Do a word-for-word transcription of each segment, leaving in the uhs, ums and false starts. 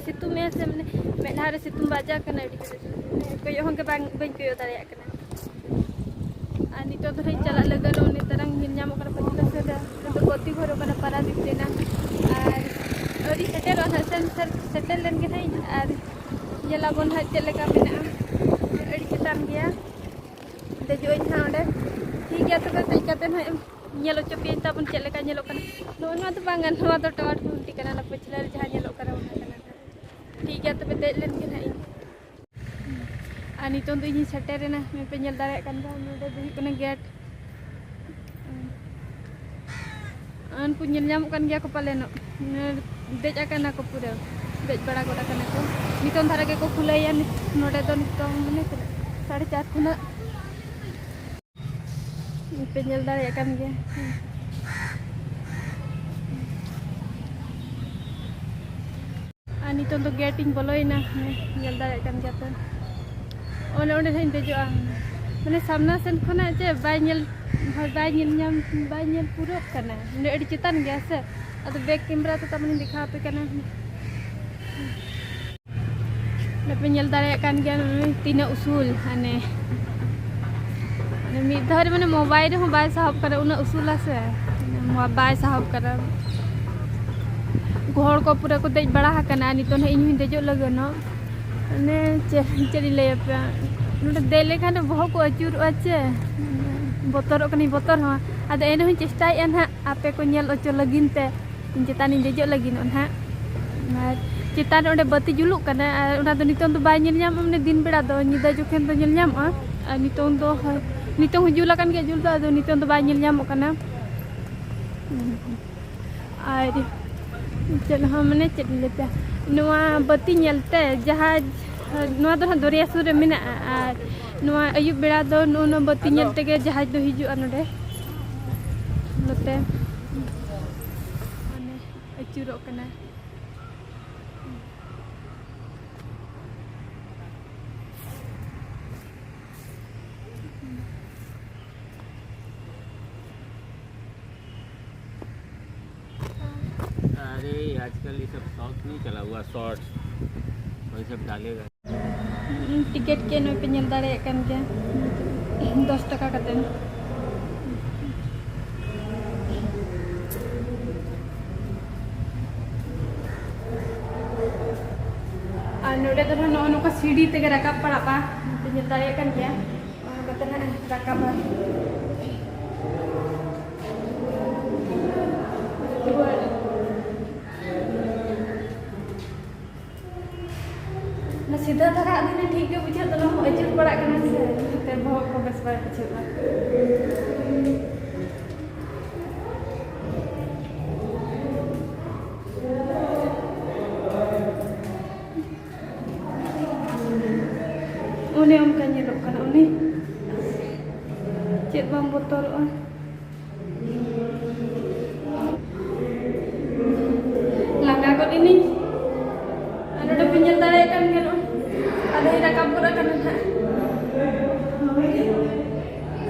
ᱥᱤᱛᱩᱝ ᱮ ᱥᱮ ᱢᱟᱱᱮ ᱢᱮᱫᱦᱟ ᱨᱮ ᱥᱤᱛᱩᱝ ᱵᱟᱡᱟᱜ ᱠᱟᱱᱟ ᱟᱹᱰᱤ ᱡᱳᱨ, ᱢᱟᱱᱮ ᱠᱚᱭᱚᱜ ᱦᱚᱸ ᱜᱮ ᱵᱟᱝ, ᱵᱟᱹᱧ ᱠᱚᱭᱚᱜ ᱫᱟᱲᱮᱭᱟᱜ ᱠᱟᱱᱟ᱾ ᱟᱨ ᱱᱤᱛᱚᱜ ᱫᱚ ᱦᱟᱸᱜ ᱤᱧ ᱪᱟᱞᱟᱜ ᱞᱟᱹᱜᱤᱫ ᱩᱱᱤ ᱛᱟᱨᱟᱝ ᱧᱮᱞ ᱧᱟᱢᱚᱜ ᱠᱟᱱᱟ ᱯᱟᱹᱪᱷᱞᱟᱹ ᱥᱮᱫ ᱨᱮ᱾ ᱱᱤᱛᱚᱜ ᱜᱚᱛᱤ ᱜᱷᱚᱨᱚᱜ ᱠᱟᱱᱟ ᱯᱟᱨᱟᱫᱤᱯ ᱨᱮᱱᱟᱜ᱾ ᱟᱨ ᱟᱹᱰᱤ ᱥᱮᱴᱮᱨᱚᱜᱼᱟ ᱦᱟᱸᱜ, ᱥᱮᱱ ᱥᱮᱴᱮᱨ ᱞᱮᱱ ᱜᱮ ᱦᱟᱸᱜ ᱤᱧ ᱟᱨ ᱧᱮᱞᱟᱵᱚᱱ ᱦᱟᱸᱜ ᱪᱮᱫ ᱞᱮᱠᱟ ᱢᱮᱱᱟᱜᱼᱟ᱾ ᱟᱹᱰᱤ ᱪᱮᱛᱟᱱ ᱜᱮᱭᱟ᱾ ᱫᱮᱡᱚᱜ ᱟᱹᱧ ᱦᱟᱸᱜ ᱚᱸᱰᱮ᱾ ᱴᱷᱤᱠ ᱜᱮᱭᱟ, ᱛᱚᱵᱮ ᱫᱮᱡ ᱠᱟᱛᱮ ᱦᱟᱸᱜ ᱧᱮᱞ ᱦᱚᱪᱚ ᱯᱮᱭᱟᱹᱧ ᱛᱟᱵᱚᱱ ᱪᱮᱫ ᱞᱮᱠᱟ ᱧᱮᱞᱚᱜ ᱠᱟᱱᱟ᱾ ᱱᱚᱜᱼᱚ ᱱᱚᱣᱟ ᱫᱚ ᱵᱟᱝᱟ, ᱱᱚᱣᱟ ᱫᱚ ᱴᱟᱣᱟᱨ ᱠᱷᱩᱱᱴᱤ ᱠᱟᱱᱟ, ᱚᱱᱟ ᱯᱟᱹᱪᱷᱞᱟᱹ ᱨᱮ ᱡᱟᱦᱟᱸ ᱧᱮᱞᱚᱜ ᱠᱟᱱᱟ ᱚᱱᱟ ᱠᱟᱱᱟ᱾ ᱴᱷᱤᱠ ᱜᱮᱭᱟ, ᱛᱚᱵᱮ ᱫᱮᱡ ᱞᱮᱱ ᱜᱮ ᱦᱟᱸᱜ ᱤᱧ᱾ ᱟᱨ ᱱᱤᱛᱚᱝ ᱫᱚ ᱤᱧᱤᱧ ᱥᱮᱴᱮᱨᱮᱱᱟ, ᱢᱮᱯᱮ ᱧᱮᱞ ᱫᱟᱲᱮᱭᱟᱜ ᱠᱟᱱ ᱜᱮᱭᱟ, ᱱᱚᱰᱮ ᱫᱚ ᱦᱩᱭᱩᱜ ᱠᱟᱱᱟ ᱜᱮᱴ᱾ ᱩᱱᱠᱩ ᱧᱮᱞ ᱧᱟᱢᱚᱜ ᱠᱟᱱ ᱜᱮᱭᱟ ᱠᱚ ᱯᱟᱞᱮᱱᱚᱜ, ᱫᱮᱡ ᱟᱠᱟᱱᱟ ᱠᱚ ᱯᱩᱨᱟᱹ, ᱫᱮᱡ ᱵᱟᱲᱟ ᱜᱚᱫ ᱟᱠᱟᱱᱟ ᱠᱚ᱾ ᱱᱤᱛᱚᱝ ᱫᱷᱟᱨᱟ ᱜᱮᱠᱚ ᱠᱷᱩᱞᱟᱹᱭᱟ, ᱱᱚᱰᱮ ᱫᱚ ᱱᱤᱛᱚᱝ ᱢᱟᱱᱮ ᱛᱤᱱᱟᱹᱜ, ᱥᱟᱲᱮ ᱪᱟᱨ ᱠᱷᱚᱱᱟᱜ᱾ ᱯᱮ ᱧᱮᱞ ᱫᱟᱲᱮᱭᱟᱜ ᱠᱟᱱ ᱜᱮᱭᱟ᱾ ᱟᱨ ᱱᱤᱛᱚᱝ ᱫᱚ ᱜᱮᱴ ᱤᱧ ᱵᱚᱞᱚᱭᱮᱱᱟ, ᱧᱮᱞ ᱫᱟᱲᱮᱭᱟᱜ ᱠᱟᱱ ᱜᱮᱭᱟ ᱯᱮ᱾ ᱚᱱᱮ ᱚᱸᱰᱮ ᱦᱟᱸᱜ ᱤᱧ ᱫᱮᱡᱚᱜᱼᱟ, ᱢᱟᱱᱮ ᱥᱟᱢᱱᱟ ᱥᱮᱱ ᱠᱷᱚᱱᱟᱜ ᱪᱮ ᱵᱟᱭ ᱧᱮᱞ, ᱦᱳᱭ, ᱵᱟᱭ ᱧᱮᱞ ᱧᱟᱢ, ᱵᱟᱭ ᱧᱮᱞ ᱯᱩᱨᱟᱹᱜ ᱠᱟᱱᱟ, ᱢᱟᱱᱮ ᱟᱹᱰᱤ ᱪᱮᱛᱟᱱ ᱜᱮᱭᱟ ᱥᱮ᱾ ᱟᱫᱚ ᱵᱮᱠ ᱠᱮᱢᱮᱨᱟ ᱛᱮ ᱛᱟᱵᱚᱱᱤᱧ ᱫᱮᱠᱷᱟᱣ ᱟᱯᱮ ᱠᱟᱱᱟ᱾ ᱱᱚᱰᱮ ᱯᱮ ᱧᱮᱞ ᱫᱟᱲᱮᱭᱟᱜ ᱠᱟᱱ ᱜᱮᱭᱟ, ᱱᱚᱜᱼᱚᱭ ᱛᱤᱱᱟᱹᱜ ᱩᱥᱩᱞ, ᱦᱟᱱᱮ, ᱢᱟᱱᱮ ᱢᱤᱫ ᱫᱷᱟᱣ ᱨᱮ ᱢᱟᱱᱮ ᱢᱳᱵᱟᱭᱤᱞ ᱨᱮᱦᱚᱸ ᱵᱟᱭ ᱥᱟᱦᱚᱵ ᱠᱟᱱᱟ, ᱩᱱᱟᱹᱜ ᱩᱥᱩᱞᱟ ᱥᱮ, ᱢᱟ-, ᱵᱟᱭ ᱥᱟᱦᱚᱵ ᱠᱟᱱᱟ᱾ ᱩᱱᱠᱩ ᱦᱚᱲ ᱠᱚ ᱯᱩᱨᱟᱹ ᱠᱚ ᱫᱮᱡ ᱵᱟᱲᱟ ᱟᱠᱟᱱᱟ, ᱱᱤᱛᱚᱜ ᱱᱟᱦᱟᱜ ᱤᱧ ᱦᱚᱸᱧ ᱫᱮᱡᱚᱜ ᱞᱟᱹᱜᱤᱫ ᱱᱚᱜ᱾ ᱢᱟᱱᱮ ᱪᱮᱫ, ᱪᱮᱫ ᱤᱧ ᱞᱟᱹᱭ ᱟᱯᱮᱭᱟ, ᱱᱚᱰᱮ ᱫᱮᱡ ᱞᱮᱠᱷᱟᱱ ᱵᱚᱦᱚᱜ ᱠᱚ ᱟᱹᱪᱩᱨᱚᱜᱼᱟ ᱪᱮ, ᱵᱚᱛᱚᱨᱚᱜ ᱠᱟᱹᱱᱟᱹᱧ ᱵᱚᱛᱚᱨ ᱦᱚᱸ᱾ ᱟᱫᱚ ᱮᱱ ᱨᱮᱦᱚᱸᱧ ᱪᱮᱥᱴᱟᱭᱮᱫᱼᱟ ᱱᱟᱦᱟᱜ ᱟᱯᱮ ᱠᱚ ᱧᱮᱞ ᱦᱚᱪᱚ ᱞᱟᱹᱜᱤᱫ ᱛᱮ᱾ ᱤᱧ ᱪᱮᱛᱟᱱᱤᱧ ᱫᱮᱡᱚᱜ ᱞᱟᱹᱜᱤᱫᱚᱜ ᱱᱟᱦᱟᱜ᱾ ᱟᱨ ᱪᱮᱛᱟᱱ ᱨᱮ ᱚᱸᱰᱮ ᱵᱟᱹᱛᱤ ᱡᱩᱞᱩᱜ ᱠᱟᱱᱟ, ᱟᱨ ᱚᱱᱟ ᱫᱚ ᱱᱤᱛᱚᱝ ᱫᱚ ᱵᱟᱭ ᱧᱮᱞ ᱧᱟᱢᱚᱜᱼᱟ, ᱢᱟᱱᱮ ᱫᱤᱱ ᱵᱮᱲᱟ ᱫᱚ, ᱧᱤᱫᱟᱹ ᱡᱚᱠᱷᱮᱱ ᱫᱚ ᱧᱮᱞ ᱧᱟᱢᱚᱜᱼᱟ᱾ ᱟᱨ ᱱᱤᱛᱚᱝ ᱫᱚ, ᱱᱤᱛᱚᱝ ᱦᱚᱸ ᱡᱩᱞ ᱟᱠᱟᱱ ᱜᱮᱭᱟ ᱡᱩᱞ ᱫᱚ, ᱟᱫᱚ ᱱᱤᱛᱚᱝ ᱫᱚ ᱵᱟᱭ ᱧᱮᱞ ᱧᱟᱢᱚᱜ ᱠᱟᱱᱟ᱾ ᱟᱨ ᱪᱮᱫ ᱦᱚᱸ, ᱢᱟᱱᱮ ᱪᱮᱫ ᱤᱧ ᱞᱟᱹᱭ ᱛᱮ, ᱱᱚᱣᱟ ᱵᱟᱹᱛᱤ ᱧᱮᱞᱛᱮ ᱡᱟᱦᱟᱡᱽ, ᱱᱚᱣᱟ ᱫᱚ ᱦᱟᱸᱜ ᱫᱚᱨᱭᱟ ᱥᱩᱨ ᱨᱮ ᱢᱮᱱᱟᱜᱼᱟ, ᱟᱨ ᱱᱚᱣᱟ ᱟᱹᱭᱩᱵ ᱵᱮᱲᱟ ᱫᱚ ᱱᱚᱜᱼᱚ ᱱᱚᱣᱟ ᱵᱟᱹᱛᱤ ᱧᱮᱞ ᱛᱮᱜᱮ ᱡᱟᱦᱟᱡᱽ ᱫᱚ ᱦᱤᱡᱩᱜᱼᱟ ᱱᱚᱰᱮ, ᱱᱚᱛᱮ᱾ ᱢᱟᱱᱮ ᱟᱹᱪᱩᱨᱚᱜ ᱠᱟᱱᱟ᱾ ᱟᱨᱮ आजकल ये सब शॉर्ट्स नहीं चला हुआ, शॉर्ट्स, वही सब डालेगा। ᱴᱤᱠᱤᱴ ᱠᱮ ᱱᱚᱜᱼᱚᱭ ᱯᱮ ᱧᱮᱞ ᱫᱟᱲᱮᱭᱟᱜ ᱠᱟᱱ ᱜᱮᱭᱟ, ᱫᱚᱥ ᱴᱟᱠᱟ ᱠᱟᱛᱮ᱾ ᱟᱨ ᱱᱚᱰᱮ ᱫᱚ ᱱᱟᱦᱟᱜ ᱱᱚᱜᱼᱚ ᱱᱚᱝᱠᱟ ᱥᱤᱲᱤ ᱛᱮᱜᱮ ᱨᱟᱠᱟᱵ ᱯᱟᱲᱟᱜᱼᱟ, ᱯᱮ ᱧᱮᱞ ᱫᱟᱲᱮᱭᱟᱜ ᱠᱟᱱ ᱜᱮᱭᱟ᱾ ᱚᱱᱟ ᱠᱟᱛᱮ ᱱᱟᱦᱟᱜ ᱨᱟᱠᱟᱵᱟ᱾ ᱚᱱᱟ ᱥᱤᱫᱷᱟᱹ ᱫᱷᱟᱨᱟ ᱟᱹᱫᱤᱱᱟ ᱴᱷᱤᱠ ᱜᱮ ᱵᱩᱡᱷᱟᱹᱜ, ᱛᱚ ᱱᱚᱣᱟ ᱟᱹᱪᱩᱨ ᱯᱟᱲᱟᱜ ᱠᱟᱱᱟ ᱥᱮ, ᱚᱱᱟᱛᱮ ᱵᱚᱦᱚᱜ ᱠᱚ ᱵᱮᱥ ᱵᱟᱭ ᱵᱩᱡᱷᱟᱹᱜᱼᱟ᱾ ᱚᱱᱮ ᱚᱱᱠᱟ ᱧᱮᱞᱚᱜ ᱠᱟᱱᱟ, ᱚᱱᱮ ᱪᱮᱫ ᱵᱟᱢ ᱵᱚᱛᱚᱨᱚᱜᱼᱟ᱾ ᱞᱟᱸᱜᱟ ᱜᱚᱫ ᱮᱱᱟᱹᱧ᱾ ᱟᱨ ᱱᱚᱰᱮ ᱯᱮ ᱧᱮᱞ ᱫᱟᱲᱮᱭᱟᱜ ᱠᱟᱱ ᱜᱮᱭᱟ, ᱱᱚᱜᱼᱚᱭ ᱟᱫᱷᱟᱧ ᱨᱟᱠᱟᱵ ᱜᱚᱫ ᱟᱠᱟᱱᱟ ᱱᱟᱦᱟᱜ᱾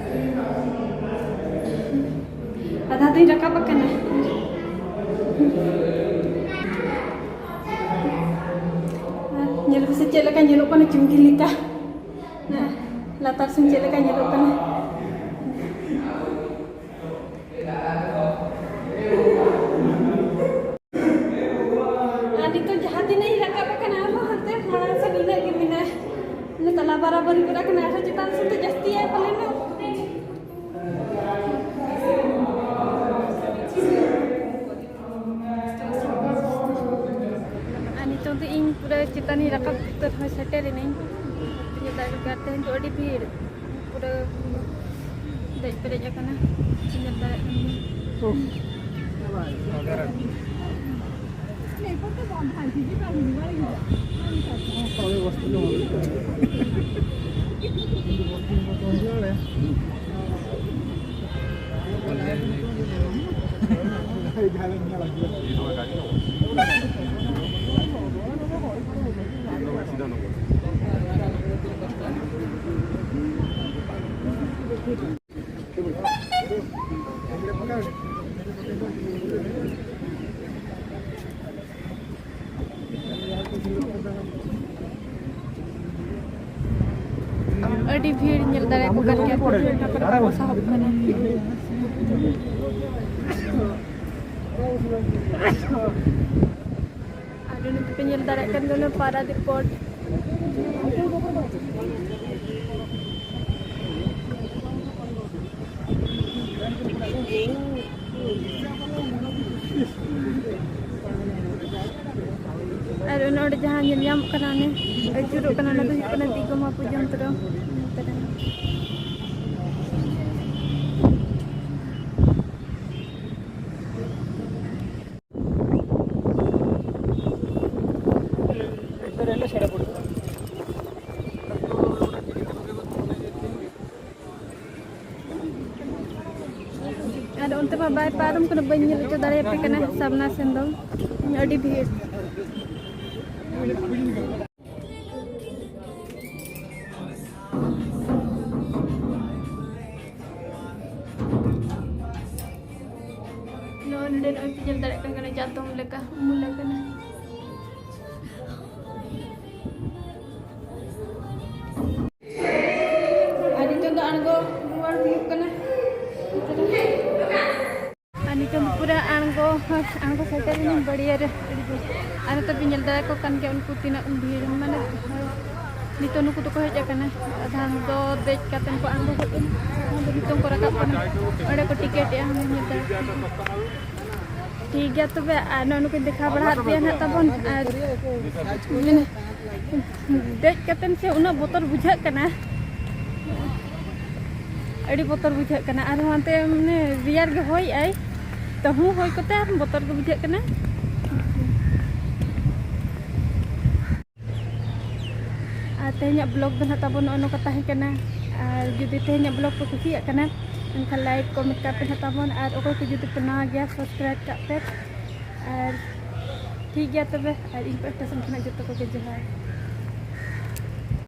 ᱟᱫᱷᱟ ᱫᱚᱧ ᱨᱟᱠᱟᱵ ᱟᱠᱟᱱᱟ᱾ ᱟᱨ ᱧᱮᱞ ᱯᱮᱥᱮ ᱪᱮᱫ ᱞᱮᱠᱟ ᱧᱮᱞᱚᱜ ᱠᱟᱱᱟ, ᱪᱩᱝᱜᱤ ᱞᱮᱠᱟ᱾ ᱞᱟᱛᱟᱨ ᱥᱮᱱ ᱪᱮᱫ ᱞᱮᱠᱟ ᱧᱮᱞᱚᱜ ᱠᱟᱱᱟ᱾ ᱟᱨ ᱱᱤᱛᱚᱜ ᱡᱟᱦᱟᱸ ᱛᱤᱱᱟᱹᱜ ᱤᱧ ᱨᱟᱠᱟᱵ ᱟᱠᱟᱱᱟ, ᱟᱨᱦᱚᱸ ᱦᱟᱱᱛᱮ ᱢᱟᱲᱟᱝ ᱥᱮᱫ ᱤᱱᱟᱹᱜ ᱜᱮ ᱢᱮᱱᱟᱜᱼᱟ᱾ ᱤᱱᱟᱹ ᱛᱟᱞᱟ ᱵᱟᱨᱟᱵᱟᱨᱤ ᱜᱚᱫ ᱟᱠᱟᱱᱟ, ᱟᱨᱦᱚᱸ ᱪᱮᱛᱟᱱ ᱥᱮᱫ ᱫᱚ ᱡᱟᱹᱥᱛᱤᱭᱟᱭ ᱯᱟᱞᱮᱱ᱾ ᱟᱨ ᱱᱤᱛᱚᱝ ᱫᱚ ᱤᱧ ᱯᱩᱨᱟᱹ ᱪᱮᱛᱟᱱᱤᱧ ᱨᱟᱠᱟᱵ ᱩᱛᱟᱹᱨ ᱦᱚᱸ ᱥᱮᱴᱮᱨ ᱮᱱᱟᱹᱧ᱾ ᱧᱮᱞ ᱫᱟᱲᱮᱭᱟᱜ ᱠᱟᱱ ᱜᱮᱭᱟ, ᱛᱮᱦᱮᱧ ᱫᱚ ᱟᱹᱰᱤ ᱵᱷᱤᱲ, ᱯᱩᱨᱟᱹ ᱫᱮᱡ ᱯᱮᱨᱮᱡ ᱟᱠᱟᱱᱟ, ᱧᱮᱞ ᱫᱟᱲᱮᱭᱟᱜ ᱠᱟᱱ ᱜᱮᱭᱟ᱾ ᱟᱹᱰᱤ ᱵᱷᱤᱲ ᱧᱮᱞ ᱫᱟᱲᱮᱭᱟᱠᱚ ᱠᱟᱱ ᱜᱮᱭᱟ ᱯᱮ, ᱵᱷᱤᱲ ᱱᱟᱯᱟᱭ ᱠᱚ ᱥᱟᱦᱚᱵ ᱠᱟᱱᱟ᱾ ᱟᱨ ᱱᱚᱛᱮ ᱯᱮ ᱧᱮᱞ ᱫᱟᱲᱮᱭᱟᱜ ᱠᱟᱱ ᱜᱮᱭᱟ, ᱚᱱᱟ ᱯᱟᱨᱟᱫᱤᱯ ᱯᱳᱨᱴ᱾ ᱟᱨ ᱚᱱᱮ ᱚᱸᱰᱮ ᱡᱟᱦᱟᱸ ᱧᱮᱞ ᱧᱟᱢᱚᱜ ᱠᱟᱱᱟ, ᱚᱱᱮ ᱟᱹᱪᱩᱨᱚᱜ ᱠᱟᱱᱟ, ᱚᱱᱟ ᱫᱚ ᱦᱩᱭᱩᱜ ᱠᱟᱱᱟ ᱫᱤᱜᱚᱢᱟ ᱯᱚᱨᱡᱚᱱᱛᱨᱚ᱾ ᱟᱨ ᱚᱱᱛᱮ ᱢᱟ ᱵᱟᱭ ᱯᱟᱨᱚᱢ ᱠᱟᱱᱟ, ᱵᱟᱹᱧ ᱧᱮᱞ ᱦᱚᱪᱚ ᱫᱟᱲᱮᱭᱟᱯᱮ ᱠᱟᱱᱟ ᱥᱟᱢᱱᱟ ᱥᱮᱱ ᱫᱚ, ᱟᱹᱰᱤ ᱵᱷᱤᱲ᱾ ᱱᱚᱜᱼᱚᱭ ᱱᱚᱰᱮ ᱱᱚᱜᱼᱚᱭ ᱯᱮ ᱧᱮᱞ ᱫᱟᱲᱮᱭᱟᱜ ᱠᱟᱱ ᱠᱟᱱᱟ, ᱪᱟᱛᱚᱢ ᱞᱮᱠᱟ ᱩᱢᱩᱞ ᱟᱠᱟᱱᱟ᱾ ᱟᱨ ᱱᱤᱛᱚᱜ ᱫᱚ ᱟᱬᱜᱚ ᱨᱩᱣᱟᱹᱲ ᱦᱩᱭᱩᱜ ᱠᱟᱱᱟ᱾ ᱟᱨ ᱱᱤᱛᱚᱝ ᱫᱚ ᱯᱩᱨᱟᱹ ᱟᱬᱜᱚ, ᱟᱬᱜᱚ ᱥᱮᱴᱮᱨ ᱮᱱᱟᱹᱧ ᱵᱟᱹᱲᱤᱭᱟᱹ ᱨᱮ᱾ ᱟᱨ ᱱᱤᱛᱚᱜ ᱯᱮ ᱧᱮᱞ ᱫᱟᱲᱮᱭᱟᱠᱚ ᱠᱟᱱ ᱜᱮᱭᱟ ᱩᱱᱠᱩ ᱛᱤᱱᱟᱹᱜ ᱵᱷᱤᱲ, ᱢᱟᱱᱮ ᱱᱤᱛᱚᱜ ᱱᱩᱠᱩ ᱫᱚᱠᱚ ᱦᱮᱡ ᱟᱠᱟᱱᱟ᱾ ᱟᱫᱷᱟᱱ ᱫᱚ ᱫᱮᱡ ᱠᱟᱛᱮ ᱠᱚ ᱟᱬᱜᱚ ᱜᱚᱫ ᱮᱱᱟ, ᱟᱫᱚ ᱱᱤᱛᱚᱝ ᱠᱚ ᱨᱟᱠᱟᱵ ᱠᱟᱱᱟ᱾ ᱚᱸᱰᱮ ᱠᱚ ᱴᱤᱠᱤᱴ ᱮᱜᱼᱟ, ᱧᱮᱞ ᱫᱟᱲᱮᱭᱟᱠᱚ ᱠᱟᱱᱟ᱾ ᱴᱷᱤᱠ ᱜᱮᱭᱟ ᱛᱚᱵᱮ, ᱟᱨ ᱱᱚᱜᱼᱚ ᱱᱩᱠᱩᱧ ᱫᱮᱠᱷᱟᱣ ᱵᱟᱲᱟ ᱟᱫ ᱯᱮᱭᱟ ᱱᱟᱦᱟᱜ ᱛᱟᱵᱚᱱ᱾ ᱟᱨ ᱫᱮᱡ ᱠᱟᱛᱮᱱ ᱥᱮ ᱩᱱᱟᱹᱜ ᱵᱚᱛᱚᱨ ᱵᱩᱡᱷᱟᱹᱜ ᱠᱟᱱᱟ, ᱟᱹᱰᱤ ᱵᱚᱛᱚᱨ ᱵᱩᱡᱷᱟᱹᱜ ᱠᱟᱱᱟ᱾ ᱟᱨᱦᱚᱸ ᱦᱟᱱᱛᱮ ᱢᱟᱱᱮ ᱨᱮᱭᱟᱲ ᱜᱮ ᱦᱚᱭᱮᱜᱼᱟᱭ, ᱛᱟᱹᱦᱩ ᱦᱚᱭ ᱠᱚᱛᱮ ᱟᱨ ᱵᱚᱛᱚᱨ ᱜᱮ ᱵᱩᱡᱷᱟᱹᱜ ᱠᱟᱱᱟ᱾ ᱟᱨ ᱛᱮᱦᱮᱧᱟᱜ ᱵᱞᱚᱜ ᱫᱚ ᱱᱟᱦᱟᱜ ᱛᱟᱵᱚᱱ ᱱᱚᱜᱼᱚ ᱱᱚᱝᱠᱟ ᱛᱟᱦᱮᱸ ᱠᱟᱱᱟ᱾ ᱟᱨ ᱡᱩᱫᱤ ᱛᱮᱦᱮᱧᱟᱜ ᱵᱞᱚᱜ ᱯᱮ ᱠᱩᱥᱤᱭᱟᱜ ᱠᱟᱱᱟ, ᱮᱱᱠᱷᱟᱱ ᱞᱟᱭᱤᱠ ᱠᱚᱢᱮᱱᱴ ᱠᱟᱜ ᱯᱮ ᱱᱟᱦᱟᱜ ᱛᱟᱵᱚᱱ, ᱟᱨ ᱚᱠᱚᱭ ᱠᱚ ᱡᱩᱫᱤ ᱯᱮ ᱱᱟᱣᱟ ᱜᱮᱭᱟ, ᱥᱟᱵᱥᱠᱨᱟᱭᱤᱵᱽ ᱠᱟᱜ ᱯᱮ᱾ ᱟᱨ ᱴᱷᱤᱠ ᱜᱮᱭᱟ ᱛᱚᱵᱮ, ᱟᱨ ᱤᱧ ᱯᱟᱦᱴᱟ ᱥᱮᱱ ᱠᱷᱚᱱᱟᱜ ᱡᱚᱛᱚ ᱠᱚᱜᱮ ᱡᱚᱦᱟᱨ᱾